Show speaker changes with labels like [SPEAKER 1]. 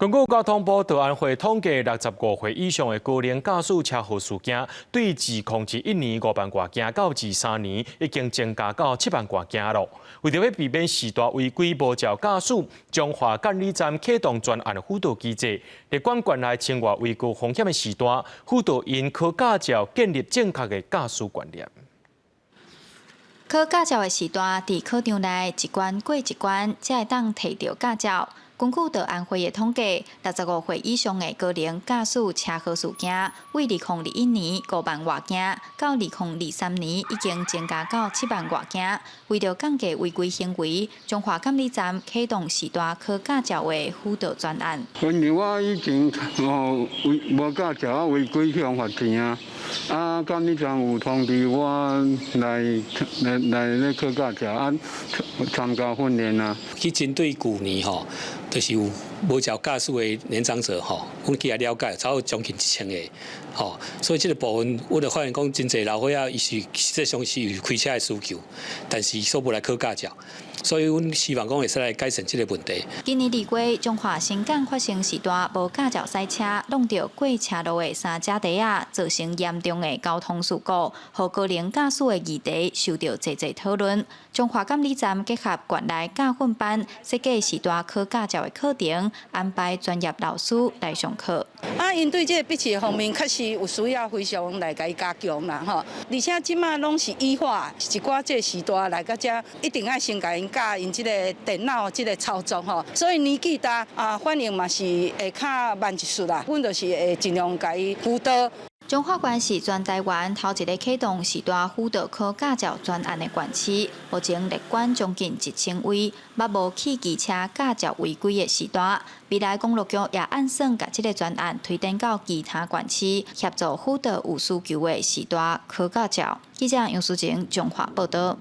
[SPEAKER 1] 根據交通部道安會統計，65歲以上的高齡駕駛車禍事件，對2021年5萬外件到23年已經增加到7萬外件囉。為著欲避免士大違規無照駕駛，彰化監理站啟動專案輔導機制，列管縣內千外位高風險的時段，輔導𪜶考駕照，建立正確的駕駛觀念。
[SPEAKER 2] 考駕照的時段，佇考場內一關過一關，才會當提著駕照。根據道安會的統計，65歲以上的高齡駕駛車禍事件，對2021年5萬外件，到2023年已經增加到7萬外件。為著降低違規行為，彰化監理站啟動士大考駕照的輔導專案。
[SPEAKER 3] 因為我以前哦違無駕照啊，違規去予罰錢啊，啊監理站有通知我來來來咧考駕照啊，參加訓練啊。
[SPEAKER 4] 去針對舊年吼，就是有無照駕駛的年長者吼，阮去來了解，差不多將近1000個，吼，所以這個部分，阮就發現講，真濟老歲仔伊是實際上是有開車的需求，但是煞無來考駕照，所以阮希望講會使來改善這個問題。
[SPEAKER 2] 今年2月，彰化新港發生士大無駕照駛車，挵著過車路的三隻蹄仔，造成嚴重的交通事故，予高齡駕駛的議題受著濟濟討論。彰化監理站結合縣內駕訓班，設計士大考駕照的課程，安排專業老師來上課。
[SPEAKER 5] 啊，𪜶對這個筆試方面確實有需要非常來共伊加強啦，吼。而且這馬攏是醫化，一寡這個時代來到遮，一定愛先共𪜶教𪜶這個電腦這個操作吼。所以年紀大啊，反應嘛是會較慢一絲啦。阮就是會盡量共伊輔導。
[SPEAKER 2] 彰化縣是全台灣頭一个啟動士大輔導考駕照專案的縣市，目前列管將近1000位捌無汽機車駕照違規的士大。未來公路局也按算共這个專案推展到其他縣市，協助輔導有需求的士大考駕照。記者楊淑晴彰化報道。